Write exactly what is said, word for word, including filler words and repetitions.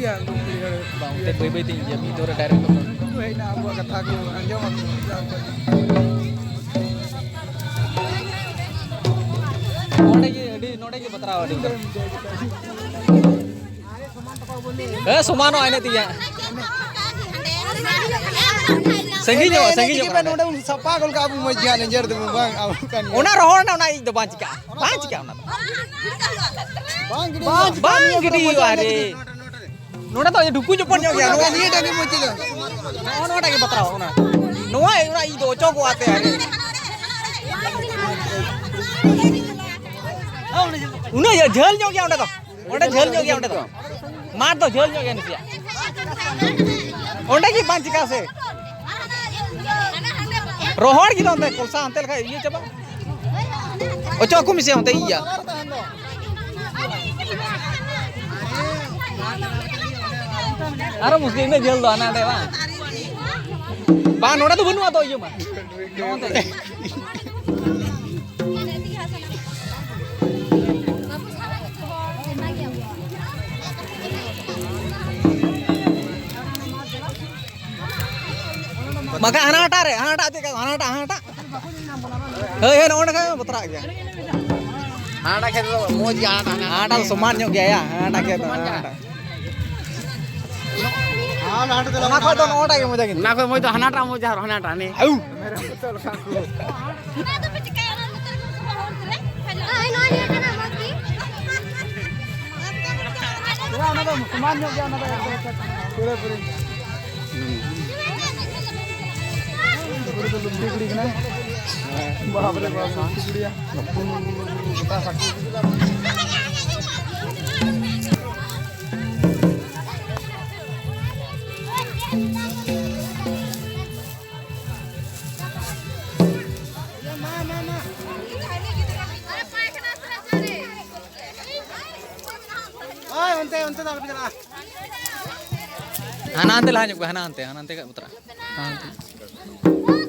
ᱵᱟᱝ, ᱚᱱᱛᱮ ᱵᱟᱹᱭ ᱵᱟᱹᱭ ᱛᱮᱧ ᱤᱫᱤᱭᱟ, ᱢᱤᱫ ᱫᱚᱢ ᱨᱮ direct ᱠᱚ ᱦᱮᱡ ᱮᱱᱟ, ᱟᱵᱚᱣᱟᱜ ᱠᱟᱛᱷᱟ ᱠᱚ ᱟᱸᱡᱚᱢ ᱟᱠᱚ᱾ ᱱᱚᱰᱮ ᱜᱮ ᱟᱹᱰᱤ, ᱱᱚᱰᱮ ᱜᱮ ᱵᱟᱛᱨᱟᱣ ᱟᱹᱰᱤ ᱩᱛᱟᱹᱨ᱾ ᱦᱮᱸ, ᱥᱚᱢᱟᱱᱚᱜᱼᱟ ᱤᱱᱟᱹ ᱛᱮᱜᱮ ᱦᱟᱸᱜ᱾ ᱥᱟᱺᱜᱤᱧᱚᱜᱼᱟ, ᱥᱟᱺᱜᱤᱧᱚᱜ ᱠᱟᱱᱟ᱾ ᱱᱚᱰᱮ ᱵᱚᱱ ᱥᱟᱯᱟ ᱜᱚᱫ ᱠᱟᱜᱼᱟ, ᱟᱵᱚ ᱢᱚᱡᱽ ᱜᱮ ᱦᱟᱸᱜ, ᱞᱮᱸᱡᱮᱨ ᱫᱚᱵᱚᱱ ᱵᱟᱝ, ᱟᱵᱚ ᱠᱟᱱ ᱜᱮᱭᱟ᱾ ᱚᱱᱟ ᱨᱚᱦᱚᱲ ᱮᱱᱟ, ᱚᱱᱟ ᱤᱡ ᱫᱚ ᱵᱟᱝ ᱪᱤᱠᱟᱹᱜᱼᱟ, ᱵᱟᱝ ᱪᱤᱠᱟᱹᱜᱼᱟ ᱚᱱᱟ ᱫᱚ᱾ ᱵᱟᱝ ᱜᱤᱰᱤ ᱵᱟᱝ ᱦᱩᱭᱩᱜᱼᱟ᱾ ᱜᱤᱰᱤ ᱦᱩᱭᱩᱜᱼᱟ ᱨᱮ᱾ ᱱᱚᱰᱮ ᱫᱚ ᱰᱷᱩᱠᱩ ᱪᱚᱯᱚᱞ ᱧᱚᱜ ᱜᱮᱭᱟ᱾ ᱱᱚᱣᱟ ᱱᱤᱭᱟᱹᱴᱟᱜ ᱜᱮ ᱢᱚᱡᱽ ᱪᱮᱫᱟᱜ? ᱱᱚᱜᱼᱚ ᱱᱚᱣᱟᱴᱟᱜ ᱜᱮ ᱵᱟᱛᱨᱟᱣᱟ ᱚᱱᱟ᱾ ᱱᱚᱣᱟ, ᱚᱱᱟ ᱤᱧ ᱫᱚ ᱚᱪᱚᱜᱚᱜᱼᱟ ᱛᱮ ᱟᱨ᱾ ᱩᱱᱟᱹᱜ ᱡᱷᱟᱹᱞ ᱧᱚᱜ ᱜᱮᱭᱟ ᱚᱸᱰᱮ ᱫᱚ᱾ ᱚᱸᱰᱮ ᱡᱷᱟᱹᱞ ᱧᱚᱜ ᱜᱮᱭᱟ ᱚᱸᱰᱮ ᱫᱚ᱾ ᱢᱟᱴᱷ ᱫᱚ ᱡᱷᱟᱹᱞ ᱧᱚᱜ ᱜᱮᱭᱟ ᱱᱟᱥᱮᱭᱟᱜ᱾ ᱚᱸᱰᱮ ᱜᱮ ᱵᱟᱝ ᱪᱤᱠᱟ ᱥᱮ᱾ ᱨᱚᱦᱚᱲ ᱜᱮ ᱫᱚ ᱚᱱᱛᱮ ᱠᱚᱞᱥᱟ ᱦᱟᱱᱛᱮ ᱞᱮᱠᱷᱟᱡ ᱤᱭᱟᱹ ᱪᱟᱵᱟᱜ᱾ ᱚᱪᱚᱜ ᱟᱠᱚ ᱢᱮᱥᱮ ᱚᱱᱛᱮ ᱤᱭᱟᱹ᱾ ᱟᱨᱚ ᱢᱩᱥᱠᱤᱞ, ᱤᱱᱟᱹᱜ ᱡᱷᱟᱹᱞ ᱫᱚ ᱦᱟᱱᱟ ᱦᱟᱸᱰᱮ ᱵᱟᱝ? ᱵᱟᱝ, ᱱᱚᱰᱮ ᱫᱚ ᱵᱟᱹᱱᱩᱜᱼᱟ ᱛᱚ ᱤᱭᱟᱹ ᱢᱟ᱾ ᱱᱚᱜᱼᱚ ᱱᱚᱱᱛᱮ᱾ ᱵᱟᱠᱷᱟᱡ ᱦᱟᱱᱟᱴᱟᱜ ᱨᱮ, ᱦᱟᱱᱟᱴᱟᱜ ᱪᱮᱫ ᱞᱮᱠᱟ? ᱦᱟᱱᱟᱴᱟᱜ, ᱦᱟᱱᱟᱴᱟᱜ᱾ ᱦᱳᱭ, ᱦᱳᱭ, ᱱᱚᱜᱼᱚ ᱱᱚᱰᱮ ᱠᱷᱟᱱ ᱵᱟᱛᱨᱟᱜ ᱜᱮᱭᱟ᱾ ᱦᱟᱱᱟᱴᱟᱜ ᱠᱷᱮᱛ ᱫᱚ ᱢᱚᱡᱽ ᱜᱮᱭᱟ, ᱦᱟᱱᱟᱴᱟᱜ ᱦᱟᱱᱟᱴᱟᱜ ᱫᱚ ᱥᱚᱢᱟᱱ ᱧᱚᱜ ᱜᱮᱭᱟ, ᱭᱟ, ᱦᱟᱱᱟᱴᱟᱜ ᱠᱷᱮᱛ ᱫᱚ, ᱥᱚᱢᱟᱱ ᱜᱮᱭᱟ᱾ ᱦᱟᱱᱟᱴᱟᱜ᱾ ᱚᱱᱟ ᱠᱷᱚᱡ ᱫᱚ ᱱᱚᱜᱼᱚᱴᱟᱜ ᱜᱮ ᱢᱚᱡᱟ ᱠᱤᱱᱛᱩ᱾ ᱚᱱᱟ ᱠᱷᱚᱡ ᱢᱚᱡᱽ ᱫᱚ ᱦᱟᱱᱟᱴᱟᱜ ᱢᱚᱡᱟ, ᱟᱨ ᱦᱟᱱᱟᱴᱟᱜ ᱱᱤ᱾ ᱟᱭᱩ᱾ ᱚᱱᱟ ᱫᱚ ᱥᱚᱢᱟᱱ ᱧᱚᱜ ᱜᱮᱭᱟ, ᱚᱱᱟ ᱫᱚ ᱮᱠᱫᱚᱢ ᱯᱩᱨᱟᱹ ᱯᱩᱨᱤ᱾ ᱯᱩᱨᱟᱹ ᱫᱚ ᱞᱩᱢᱵᱤ ᱠᱩᱲᱤ ᱠᱟᱱᱟᱭ᱾ ᱵᱟᱯ ᱨᱮ ᱵᱟᱯ, ᱞᱩᱢᱵᱤ ᱠᱩᱲᱤᱭᱟ᱾ ᱦᱳᱭ, ᱚᱱᱛᱮ, ᱚᱱᱛᱮ ᱫᱚ ᱟᱞᱚᱯᱮ ᱪᱟᱞᱟᱜᱼᱟ᱾ ᱦᱟᱱᱟ ᱦᱟᱱᱛᱮ ᱞᱟᱦᱟ ᱧᱚᱜ ᱯᱮ, ᱦᱟᱱᱟ ᱦᱟᱱᱛᱮ, ᱦᱟᱱᱟ ᱦᱟᱱᱛᱮ ᱠᱷᱟᱡ ᱵᱟᱛᱨᱟᱜᱼᱟ᱾ ᱦᱟᱱᱟ ᱦᱟᱱᱛᱮ᱾